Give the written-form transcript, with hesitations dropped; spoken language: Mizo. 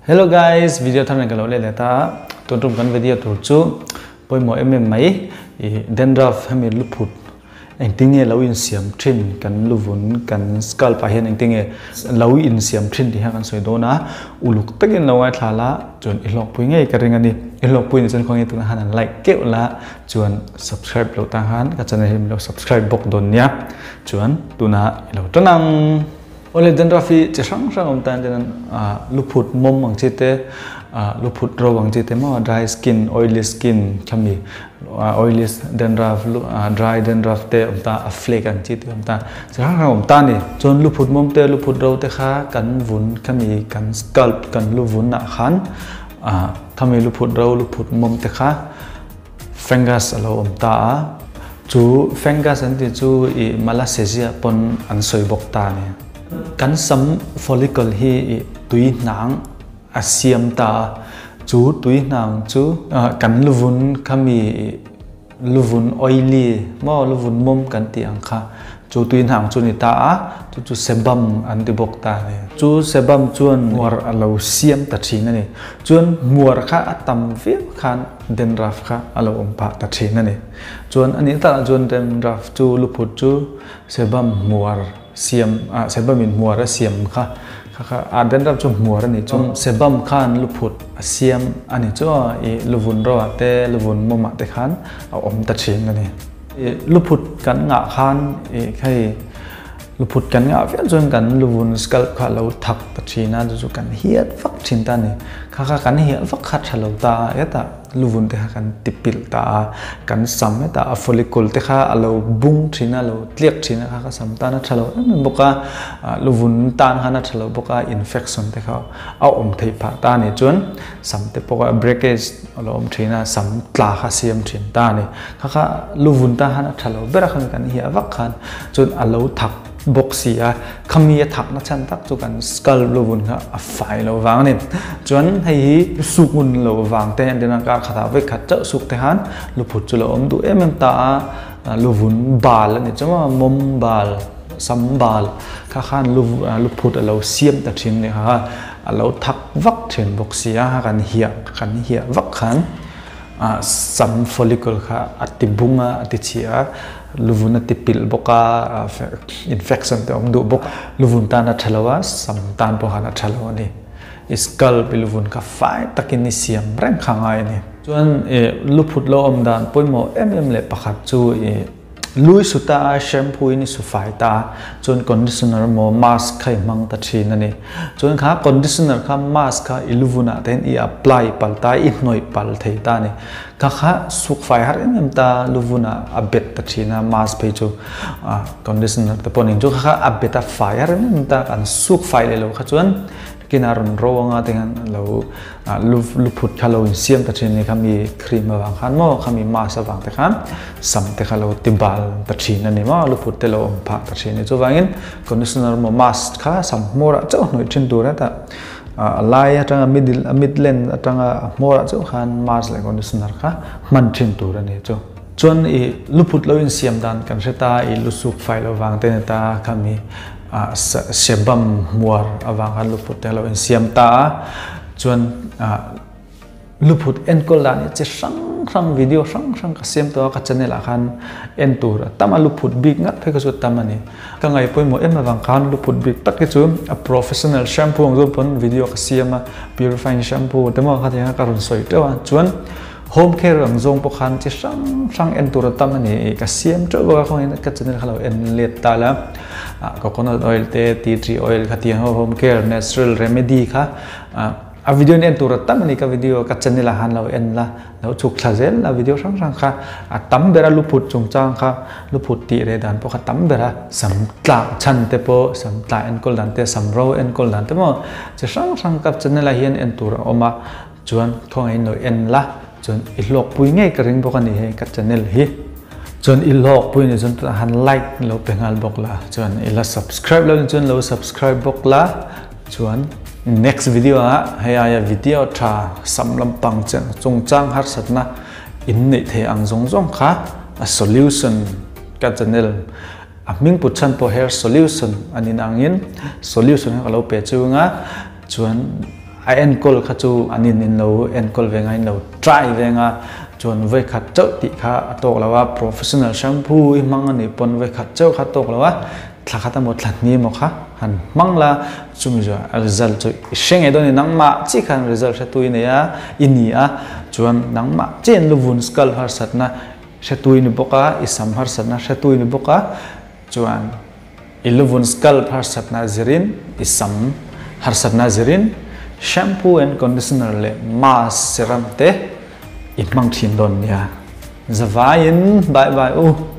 Hello guys, video thar nen ka lo leh leh ta a, tun tum kan video tur chu pawimawh em em mai i dandruff hemi luphut engtinge lo insiam thin kan luvun kan scalp ah hian engtinge lo insiam thin tih kha kan sawi dawn a, uluk takin lo ngaithla la chuan i hlawkpui ngei ka ring a ni, i hlawkpui nih chuan khawnge tunah khan an like keuh la chuan subscribe loh tang khan ka channel hi min lo subscribe bawk dawn nia chuan tunah i lo tan ang. Awle dandruff hi chi hrang hrang awm tan chuan luphut mawm ang chi te luphut ro ang chi te maw dry skin oily skin khami oily dandruff dry dandruff te awm ta a flake ang chi te awm ta chi hrang hrang awm ta a ni. Chuan luphut mawm te luphut ro te kha kan vun khami kan scalp kan luvun ah khan khami luphut ro luphut mawm te kha Fungus a lo awm ta a, chu fungus an tih chu i Malassezia pawn an sawi bawk ta a ni. Kan sam follicle hi i tui hnang a siam ta a, chu tui hnang chu kan luvun khami i luvun oily maw luvun mawm kan tih ang kha chu tui hnang chu ni ta a, chu chu sebum an ti bawk ta a ni. Chu sebum chuan hmuar a lo siam ta thin a ni. Chuan hmuar kha a tam viau khan Dandruff kha a lo awm phah ta thin a ni. Chuan a nih takah chuan dandruff chu luphut chu sebam hmuar siam ah sebam in hmuar a siam kha kha kha ah dandruff chu hmuar a nih chuan sebam khan luphut a siam a ni chu i luvun ro ah te luvun mawm ah te khan a awm ta thin a ni. I luphut kan ngah khan i hei luphut kan ngah viau chuan kan luvun scalp kha a lo thak ta thin a chu chu kan hiat vak thin ta a ni. Kha kha kan hiah vak kha tha lo ta a hetah luvun te kha kan ti pilh ta a, kan sam hetah a follicle te kha a lo bung thin a, a lo tliak thin a kha kha sam tan a tha lo em em bawk a, luvun tan khan a tha lo bawk a, infection te kha a awm theih phah ta a nih chuan sam te pawh kha breakage a lo awm thin a, sam tla kha siam thin ta a ni. Kha kha luvun tan khan a tha lo ber a khan kan hiah vak khan chuan a lo thak bawk si a, khami a thakna chhan tak chu kan skull luvun kha a fai lo vang a ni. Chuan hei hi suk ngun lo vang te entirna kar khatah vek khat chauh suk te khan luphut chu lo awm duh em em ta a, luvun bal a ni chu maw, mawm bal, sam bal kha khan luphut a lo siam ta thin a ni kha, a lo thak vak thin bawk si a, kan hiah kan hiah vak khan sam follicle kha a ti bung a, a ti chhia a. Luvun a ti pilh bawk a, infection te awm duh bawk. Luvun tan a tha lo a, sam tan pawh khan a tha lo a ni. I scalp i luvun kha fai takin i siam reng kha ngai a ni. Chuan i luphut lo awm dan pawimawh em em leh pakhat chu i lui su ta a, shampoo in i su fai ta a, chuan conditioner emaw mask kha i hmang ta thin a ni. Chuan kha conditioner kha mask kha i luvunah te hian i apply palh ta a, i hnawih palh thei ta a ni. Ka kha suk fai har em em ta luvun ah a bet ta thin a mask phei chu conditioner te pawh nen chu kha kha a bet a fai har em em ta kan suk fai leh lo kha chuan kina rawn ro anga te khan lo luphut kha lo insiam ta thin a ni khami cream avang khan maw khami mask avang te khan sam te kha lo ti bal ta thin a ni maw luphut te lo awm phah ta thin a ni chuvangin conditioner emaw mask kha sam hmawr ah chauh hnawih thin tur a tah. A lai atanga middle a mid length atanga a hmawrah chauh khan mask leh conditioner kha hman thin tur a ni chu. Chuan i luphut lo insiam dan kan hre ta, i lusuk fai lo vang te ni ta khami sebum hmuar avang khan luphut te lo insiam ta a, chuan Luphut enkawl dan hi chi hrang hrang video hrang hrang ka siam tawh a ka channel ah khan en tur a tam a luphut bik ngat phei kha chu a tam a ni. Ka ngaih pawimawh em avang khan luphut bik tak hi chu a professional shampoo ang zawng pawn video ka siam a purifying shampoo te maw kha tiang kha ka rawn sawi teuh a chuan home care ang zawng pawh khan chi hrang hrang en tur a tam a ni i ka siam teuh bawk a khawngaih in ka channel kha lo en let ta la coconut oil te tea tree oil kha tiang ho home care natural remedy kha A video in en tur a tam a ni ka video ka channel ah han lo en la lo chhuk thla zel la video hrang hrang kha a tam ber a luphut chungchang kha luphut tih reh dan pawh kha tam ber a sam tlak chhan te pawh sam tlak enkawl dan te sam ro enkawl dan te maw chi hrang hrang ka channel ah hian en tur a awm a chuan khawngaih in lo en la chuan i hlawkpui ngei ka ring bawk a ni hei ka channel hi chuan i hlawkpui ni chuan tunah han like lo pe nghal bawk la chuan i la subscribe lo ni chuan lo subscribe bawk la. Chuan next video ah hei aia video tha sam lampang chen chungchang harsatna in neih thei ang zawng zawng kha a solution ka channel a hming put chhan pawh hair solution a nin angin solution kha ka lo pe chung a chuan. A enkawl kha chu an in in lo enkawl ve nga in lo try ve nga chuan vawi khat chauh tih kha a tawk lo a, professional shampoo i hmang a nih pawn vawi khat chauh kha a tawk lo a, thla khat emaw thla hnih emaw kha han hmang la, chumi chu a result chu i hre ngei dawn a ni, nangmah chiah khan result hretu i nei a, i ni a, chuan nangmah chiah in luvun scalp harsatna hretu i ni bawk a, i sam harsatna hretu i ni bawk a, chuan. I luvun scalp harsatna zirin, i sam harsatna zirin shampoo and conditioner leh mask serum te i hmang thin dawn nia. Zavaiin bye bye u.